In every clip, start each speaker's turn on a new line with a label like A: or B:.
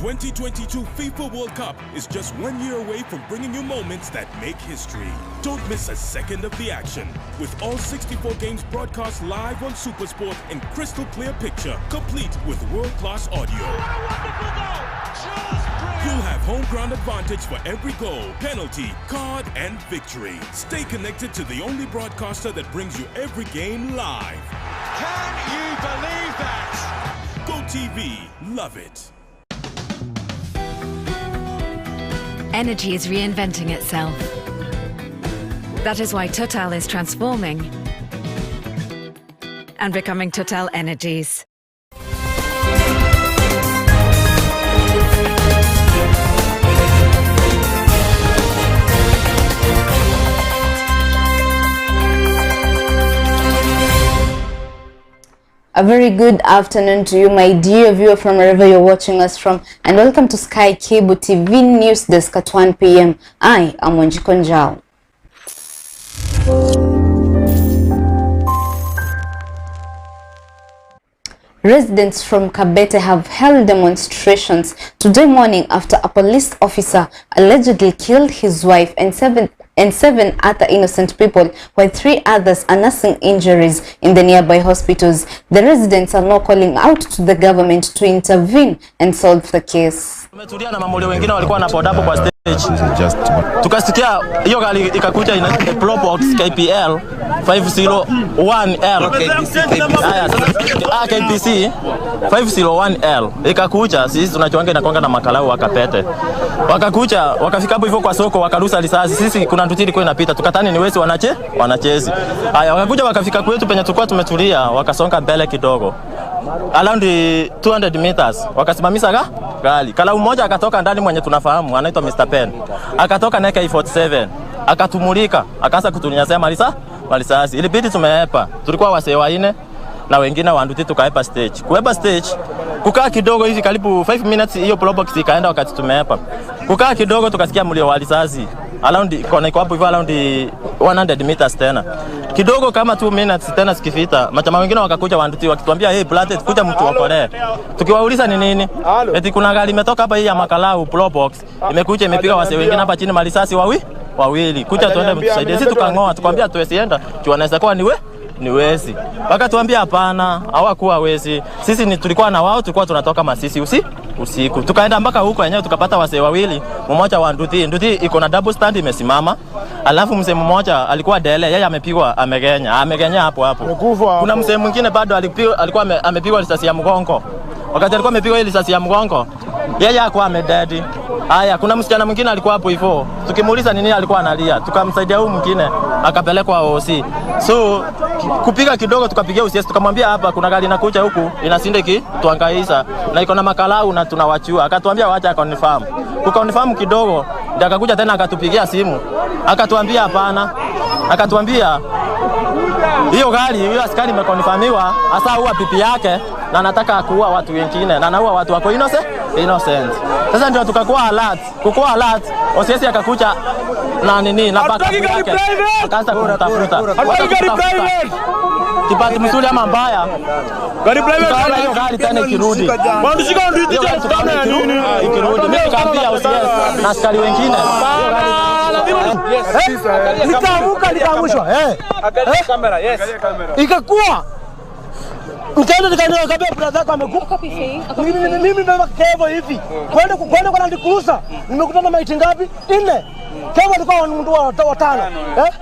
A: 2022 FIFA World Cup is just 1 year away from bringing you moments that make history. Don't miss a second of the action. With all 64 games broadcast live on Supersport in crystal clear picture, complete with world-class audio. You'll have home ground advantage for every goal, penalty, card, and victory. Stay connected to the only broadcaster that brings you every game live.
B: Can you believe that?
A: Go TV, love it.
C: Energy is reinventing itself. That is why Total is transforming and becoming Total Energies.
D: A very good afternoon to you, my dear viewer from wherever you're watching us from, and welcome to Sky Cable TV News Desk at 1 p.m. I am Wanjiku Njau. Residents from Kabete have held demonstrations today morning after a police officer allegedly killed his wife and seven other innocent people, while three others are nursing injuries in the nearby hospitals. The residents are now calling out to the government to intervene and solve the case.
E: Tumetulia na mamolio wengine walikuwa na boda hapo kwa stage. Tukasikia hiyo gari ikakuja ina Probox KPL 501L. Haya sasa, KPC 501L ikakuja, sisi tunachuanga inakwanga na makarau wa Kabete. Wakakuja wakafika hapo hivyo kwa soko wakarusa risasi. Sisi kuna nduthi ilikuwa inapita, tukadhani ni wezi wanachezi. Haya wakakuja wakafika kwetu penye tulikuwa tumetulia, wakasonga mbele kidogo around 200 meters wakasimamisha gari. Karau mmoja akatoka ndani mwenye tunafahamu anaitwa Mr. Pen. Akatoka na AK47 akatumulika, akaanza kutunyanyasa marisasi. Ilibidi tumeepa. Tulikuwa wasee wanne na wengine wa nduthi tukaepa stage. Kuepa stage kukaa kidogo hivi karibu 5 minutes, hiyo Probox ikaenda wakati tumeepa. Kukaa kidogo tukasikia mlio wa risasi around kona iko hapo hivyo around 100 meters tena. Kidogo kama 2 minutes tena zikifita, machama wengine wakakuja wa nduthi wakituambia, "Hey brother, kuja mtu okolee." Tukiwauliza ni nini? Eti kuna gari imetoka hapa hii ya makarau Probox. Imekuja imepiga wasee wengine hapa chini marisasi wawili. Kuja tuende mtusaidie. Sisi tukang'oa, tukwambia tuwezi enda. Juu wanaweza kuwa ni wezi. Wakatuambia hapana, hawakuwa wezi. Sisi ni tulikuwa na wao, tulikuwa tunatoka Masisi usiku. Tukaenda mpaka huko wenyewe tukapata wasee wawili, mmoja wa nduthi, nduthi iko na double stand imesimama. Alafu mzee mmoja alikuwa dele, yeye amepigwa amegenya, amegenya hapo hapo. Kuna mzee mwingine bado alipigwa, alikuwa amepigwa risasi ya mgongo. Wakati alikuwa amepigwa ile risasi ya mgongo, yeye hakuwa amededi. Haya, kuna msichana mwingine alikuwa hapo hivyo. Tukimuuliza nini alikuwa analia, tukamsaidia huyu mwingine akapelekwa OC. So kupiga kidogo tukapigia OCS tukamwambia hapa kuna gari inakuja huku inasinda ikituhangaisha na iko na makarau na tunawachua. Akatuambia wacha confirm. Kuconfirm kidogo ndio akakuja tena akatupigia simu. Akatuambia hapana. Akatuambia hiyo gari hiyo askari imeconfirmiwa hasa huwa pipi yake na anataka kuua watu wengine na anaua watu wako innocent. Sasa ndio tukakuwa alert, kukuwa alert, OCS akakuja na nini na backup yake akaanza kumtafuta. Kibahati mzuri ama mbaya, tukaona hiyo gari tena ikirudi, hiyo gari tukaona ikirudi. Mimi nikaambia OCS na askari wengine hiyo gari
F: Nikaamka, nikaamshwa, eh. Ikakuwa nikaenda nikaambia brother yako amekufa. Mimi baba Kevo hivi kwenda kwa Land Cruiser nimekutana na maiti ngapi? Nne. Kevo alikuwa mtu wa watano. Eh?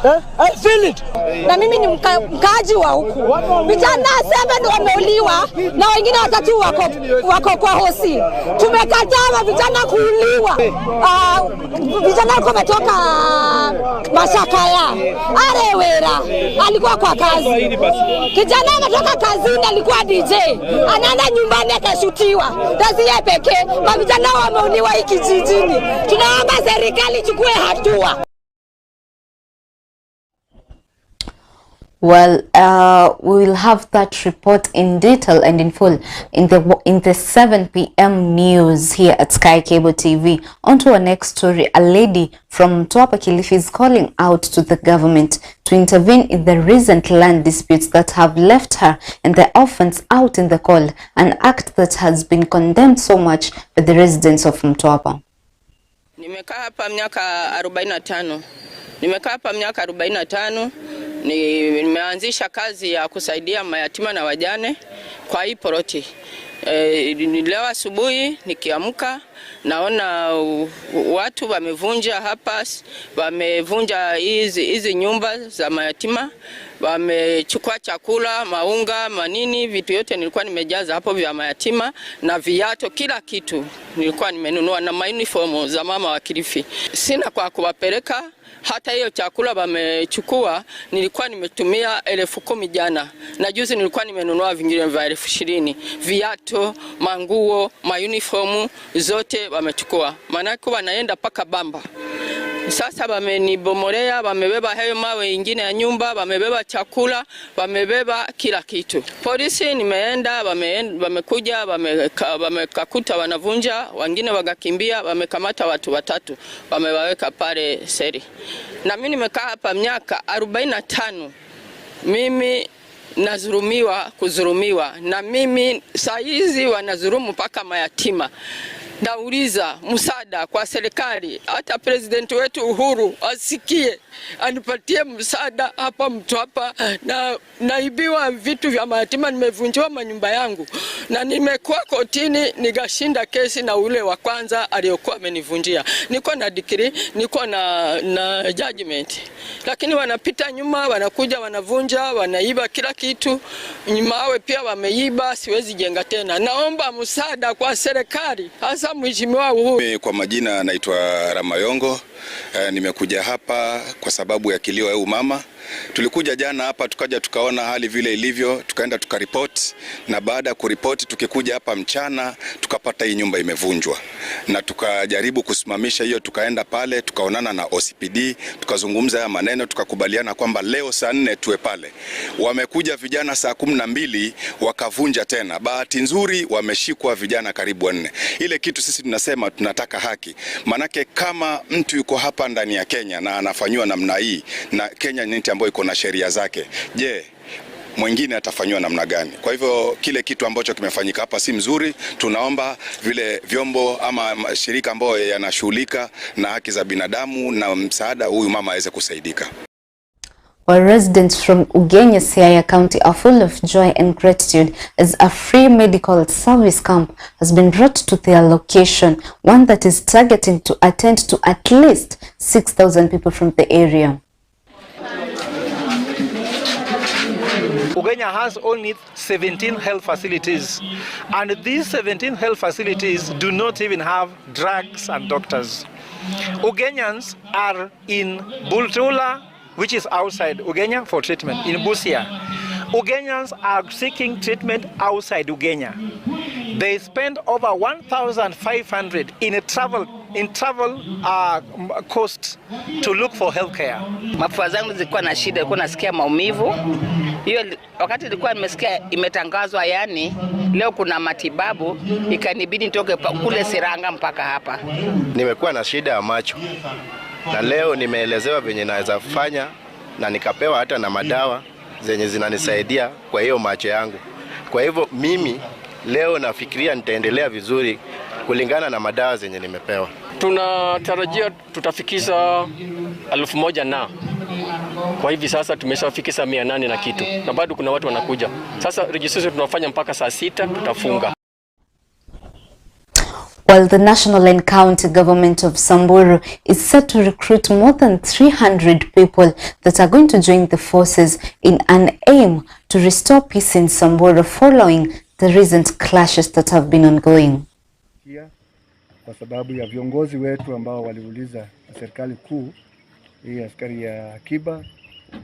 F: Eh? I feel it.
G: Na mimi ni mkaaji wa huku. Vijana seven wameuliwa na wengine watatu wako kwa hosi. Tumekataa vijana kuuliwa. Vijana walikuwa wametoka Mashakaya. Arewera alikuwa kwa kazi. Kijana ametoka kazini, alikuwa DJ. Anaenda nyumbani akashutiwa. Kazi yeye pekee. Mavijana wameuliwa hii kijijini. Tunaomba serikali ichukue hatua.
D: Well, we will have that report in detail and in full in the 7 p.m. news here at Sky Cable TV. On to our next story. A lady from Mtwapa, Kilifi is calling out to the government to intervene in the recent land disputes that have left her and the orphans out in the cold, an act that has been condemned so much by the residents of Mtwapa.
H: Nimekaa hapa miaka 45. Nimekaa hapa miaka 45. Nimeanzisha kazi ya kusaidia mayatima na wajane kwa hii poroti. Leo asubuhi nikiamka naona watu wamevunja hapa, wamevunja hizi nyumba za mayatima, wamechukua chakula, maunga, manini, vitu yote nilikuwa nimejaza hapo vya mayatima na viatu, kila kitu nilikuwa nimenunua na uniform za mama wa Kilifi. Sina kwa kuwapeleka. Hata hiyo chakula wamechukua, nilikuwa nimetumia 10,000 jana. Na juzi nilikuwa nimenunua vingine vya 20,000. Viatu, manguo, mauniformu zote wamechukua. Maanake wanaenda paka Bamba. Sasa wamenibomolea, wamebeba hayo mawe ingine ya nyumba, wamebeba chakula, wamebeba kila kitu. Polisi nimeenda, wamekuja, wamekakuta wanavunja, wengine wakakimbia, wamekamata watu watatu, wamewaweka pale seri. Na mimi nimekaa hapa miaka 45. Mimi nazurumiwa, kuzurumiwa. Na mimi saa hizi wanazurumu mpaka mayatima. Nauliza msaada kwa serikali, hata president wetu Uhuru asikie, anipatie msaada hapa Mtwapa. Na naibiwa vitu vya mayatima, nimevunjiwa manyumba yangu na nimekuwa kotini nikashinda kesi na ule wa kwanza aliyokuwa amenivunjia. Niko na decree, niko na judgment, lakini wanapita nyuma, wanakuja wanavunja, wanaiba kila kitu. Mawe pia wameiba, siwezi jenga tena. Naomba msaada kwa serikali, hasa Mheshimiwa Uhuru.
I: Kwa majina naitwa Ramayongo. Nimekuja hapa kwa sababu ya kilio ya mama. Tulikuja jana hapa tukaja tukaona hali vile ilivyo, tukaenda tukaripoti, na baada ya kuripoti tukikuja hapa mchana tukapata hii nyumba imevunjwa. Na tukajaribu kusimamisha hiyo, tukaenda pale tukaonana na OCPD, tukazungumza haya maneno, tukakubaliana kwamba leo saa 4 tuwe pale. Wamekuja vijana saa 12 wakavunja tena. Bahati nzuri wameshikwa vijana karibu 4. Ile kitu sisi tunasema tunataka haki. Manake kama mtu yuko hapa ndani ya Kenya na anafanywa namna hii, na Kenya ni nchi ambayo iko na sheria zake, je, mwingine atafanywa namna gani? Kwa hivyo kile kitu ambacho kimefanyika hapa si mzuri. Tunaomba vile vyombo ama shirika ambayo yanashughulika na haki za binadamu na msaada, huyu mama aweze kusaidika.
D: While residents from Ugenya, Siaya County are full of joy and gratitude as a free medical service camp has been brought to their location, one that is targeting to attend to at least 6,000 people from the area.
J: Ugenya has only 17 health facilities, and these 17 health facilities do not even have drugs and doctors. Ugenyans are in Bultula, which is outside Ugenya, for treatment, in Busia. Ugenyans are seeking treatment outside Ugenya. They spend over 1,500 in travel cost to look for healthcare.
K: Mafua zangu zilikuwa na shida, nilikuwa nasikia maumivu. Hiyo wakati nilikuwa nimesikia imetangazwa, yani leo kuna matibabu, ikanibidi nitoke kule Siranga mpaka hapa.
L: Nimekuwa na shida ya macho, na leo nimeelezewa venye naweza fanya, na nikapewa hata na madawa zenye zinanisaidia kwa hiyo macho yangu. Kwa hivyo mimi leo nafikiria nitaendelea vizuri kulingana na madawa zenye nimepewa.
M: Tunatarajia tutafikisha 1,000 na kwa hivi sasa tumeshafikisha 800 na kitu, na bado kuna watu wanakuja. Sasa registration tunafanya mpaka saa 6 tutafunga.
D: While the national and county government of Samburu is set to recruit more than 300 people that are going to join the forces in an aim to restore peace in Samburu following the recent clashes that have been ongoing.
N: Kwa sababu ya viongozi wetu ambao waliuliza serikali kuu hii askari ya akiba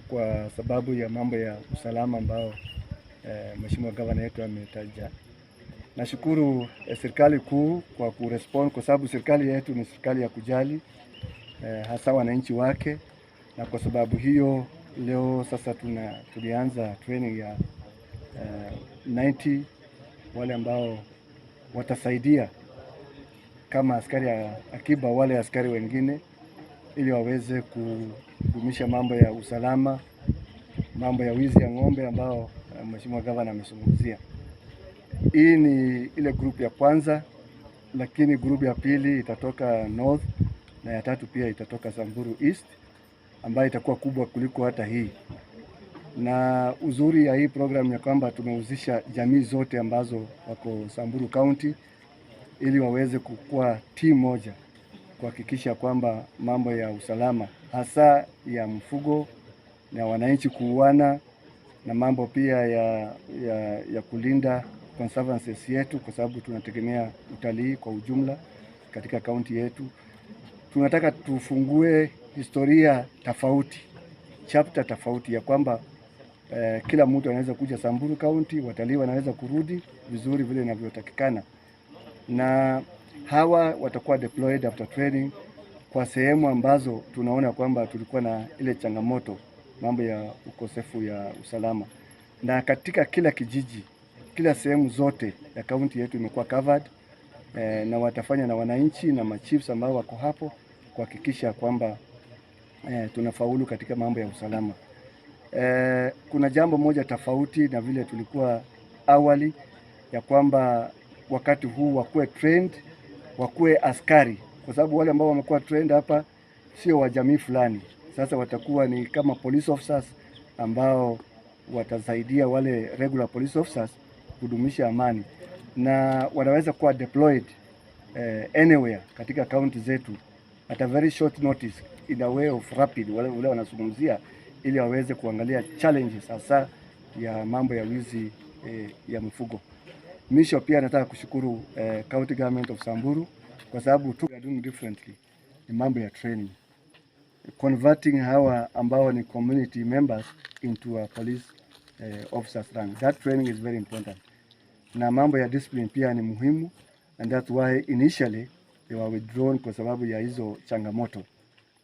N: kwa sababu ya mambo ya usalama ambao Mheshimiwa Gavana yetu ametaja. Nashukuru serikali kuu kwa kurespond, kwa sababu serikali yetu ni serikali ya kujali hasa wananchi wake, na kwa sababu hiyo Leo sasa tulianza training ya 90 wale ambao watasaidia kama askari ya akiba wale askari wengine ili waweze kudumisha mambo ya usalama, mambo ya wizi ya ng'ombe ambao Mheshimiwa Gavana amezungumzia. Hii ni ile group ya kwanza, lakini group ya pili itatoka North na ya tatu pia itatoka Samburu East, ambayo itakuwa kubwa kuliko hata hii. Na uzuri ya hii program ya kwamba tumehusisha jamii zote ambazo wako Samburu County ili waweze kukua timu moja kuhakikisha kwamba mambo ya usalama hasa ya mfugo na wananchi kuuana na mambo pia ya kulinda conservancies yetu, kwa sababu tunategemea utalii kwa ujumla katika kaunti yetu. Tunataka tufungue historia tofauti, chapter tofauti ya kwamba kila mtu anaweza kuja Samburu County, watalii wanaweza kurudi vizuri vile inavyotakikana, na hawa watakuwa deployed after training kwa sehemu ambazo tunaona kwamba tulikuwa na ile changamoto mambo ya ukosefu ya usalama, na katika kila kijiji, kila sehemu zote ya kaunti yetu imekuwa covered, na watafanya na wananchi na machiefs ambao wako hapo kuhakikisha kwamba tunafaulu katika mambo ya usalama. Kuna jambo moja tofauti na vile tulikuwa awali, ya kwamba wakati huu wakuwe trained, wakuwe askari, kwa sababu wale ambao wamekuwa trained hapa sio wa jamii fulani. Sasa watakuwa ni kama police officers ambao watasaidia wale regular police officers kudumisha amani, na wanaweza kuwa deployed anywhere katika county zetu at a very short notice in a way of rapid, wale wanazungumzia, ili waweze kuangalia challenges hasa ya mambo ya wizi ya mifugo. Mwisho pia nataka kushukuru County Government of Samburu kwa sababu we are doing differently ni mambo ya training, converting hawa ambao ni community members into a police officers rank. That training is very important. Na mambo ya discipline pia ni muhimu, and that's why initially they were withdrawn kwa sababu ya hizo changamoto.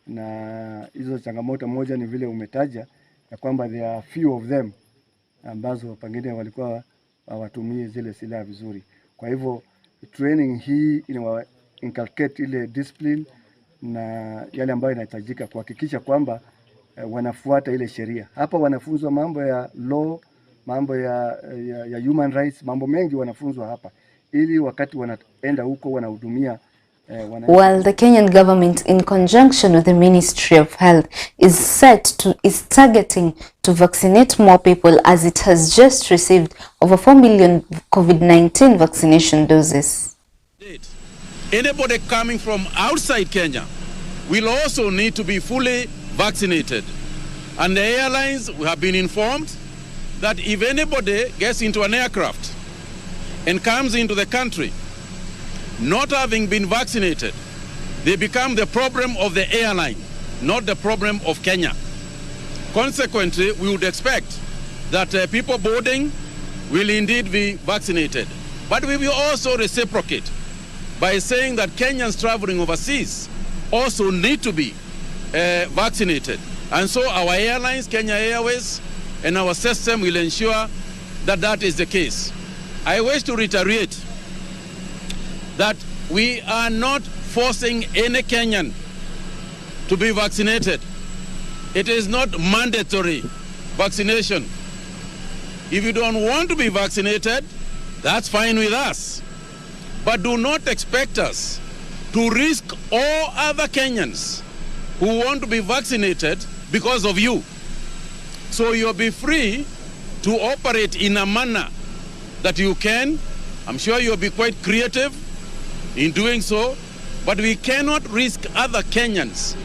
N: Na hizo changamoto moja ni vile umetaja ya kwamba there are few of them ambazo pengine walikuwa hawatumii zile silaha vizuri. Kwa hivyo training hii inawa inculcate ile discipline na yale ambayo inahitajika kuhakikisha kwamba wanafuata ile sheria. Hapa wanafunzwa mambo ya law, mambo ya human rights, mambo mengi wanafunzwa hapa ili wakati wanaenda huko wanahudumia.
D: Well, the Kenyan government, in conjunction with the Ministry of Health, is targeting to vaccinate more people, as it has just received over 4 million COVID-19 vaccination doses.
O: Anybody coming from outside Kenya will also need to be fully vaccinated. And the airlines have been informed that if anybody gets into an aircraft and comes into the country not having been vaccinated, they become the problem of the airline, not the problem of Kenya. Consequently, we would expect that people boarding will indeed be vaccinated. But we will also reciprocate by saying that Kenyans traveling overseas also need to be vaccinated. And so our airlines, Kenya Airways, and our system will ensure that that is the case. I wish to reiterate that we are not forcing any Kenyan to be vaccinated. It is not mandatory vaccination. If you don't want to be vaccinated, that's fine with us. But do not expect us to risk all other Kenyans who want to be vaccinated because of you. So you'll be free to operate in a manner that you can. I'm sure you'll be quite creative in doing so, but we cannot risk other Kenyans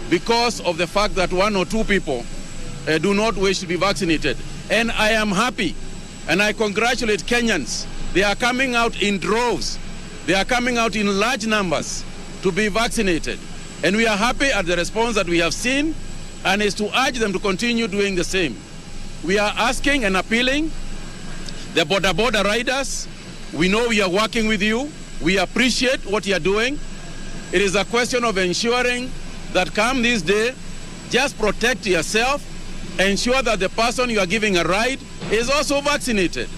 O: because of the fact that one or two people do not wish to be vaccinated. And I am happy, and I congratulate Kenyans. They are coming out in droves. They are coming out in large numbers to be vaccinated. And we are happy at the response that we have seen, and is to urge them to continue doing the same. We are asking and appealing the border riders. We know we are working with you. We appreciate what you are doing. It is a question of ensuring that come this day, just protect yourself, Ensure that the person you are giving a ride is also vaccinated.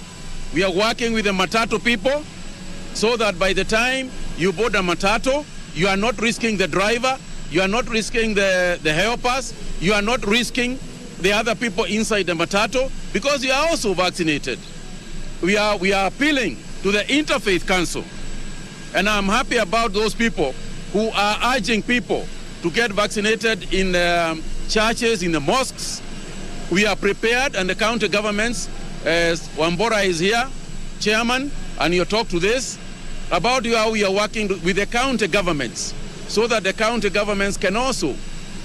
O: We are working with the matatu people so that by the time you board a matatu, you are not risking the driver, you are not risking the helpers, you are not risking the other people inside the matatu because you are also vaccinated. We are appealing to the Interfaith Council, and I'm happy about those people who are urging people to get vaccinated in the churches, in the mosques. We are prepared, and the county governments, as Wambora is here, chairman, and you talk to this, about how we are working with the county governments so that the county governments can also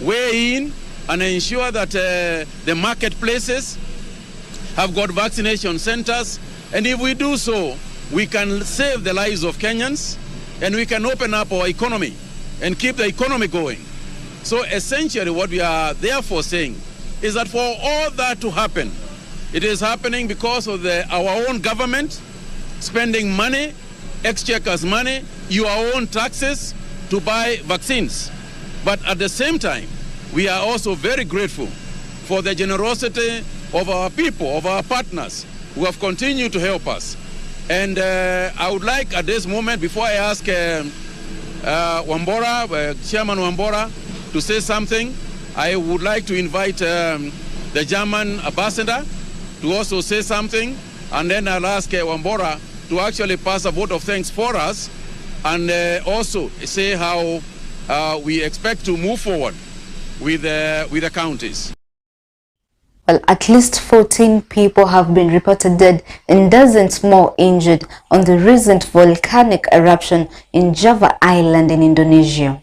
O: weigh in and ensure that the marketplaces have got vaccination centers. And if we do so, we can save the lives of Kenyans and we can open up our economy and keep the economy going. So essentially what we are therefore saying is that for all that to happen, it is happening because of our own government spending money, exchequer's money, your own taxes to buy vaccines. But at the same time, we are also very grateful for the generosity of our people, of our partners, who have continued to help us. And I would like at this moment, before I ask Wambora, Chairman Wambora, to say something, I would like to invite the German ambassador to also say something, and then I'll ask Wambora to actually pass a vote of thanks for us and also say how we expect to move forward with the counties.
D: Well, at least 14 people have been reported dead and dozens more injured on the recent volcanic eruption in Java Island in Indonesia.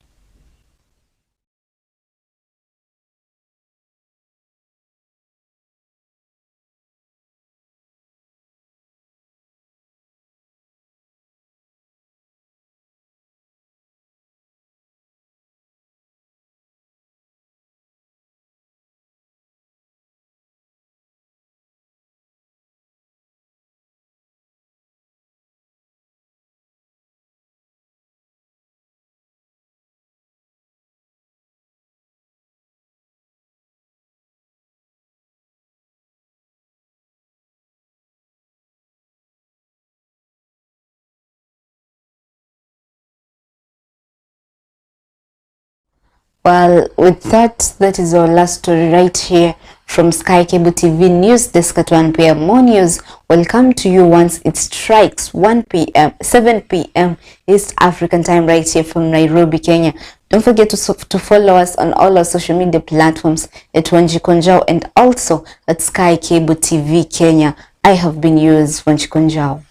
D: Well, with that, that is our last story right here from Sky Cable TV News Desk at 1 p.m. More news will come to you once it strikes 1 p.m., 7 p.m. East African time right here from Nairobi, Kenya. Don't forget to follow us on all our social media platforms at Wanjiku Njau and also at Sky Cable TV Kenya. I have been yours, Wanjiku Njau.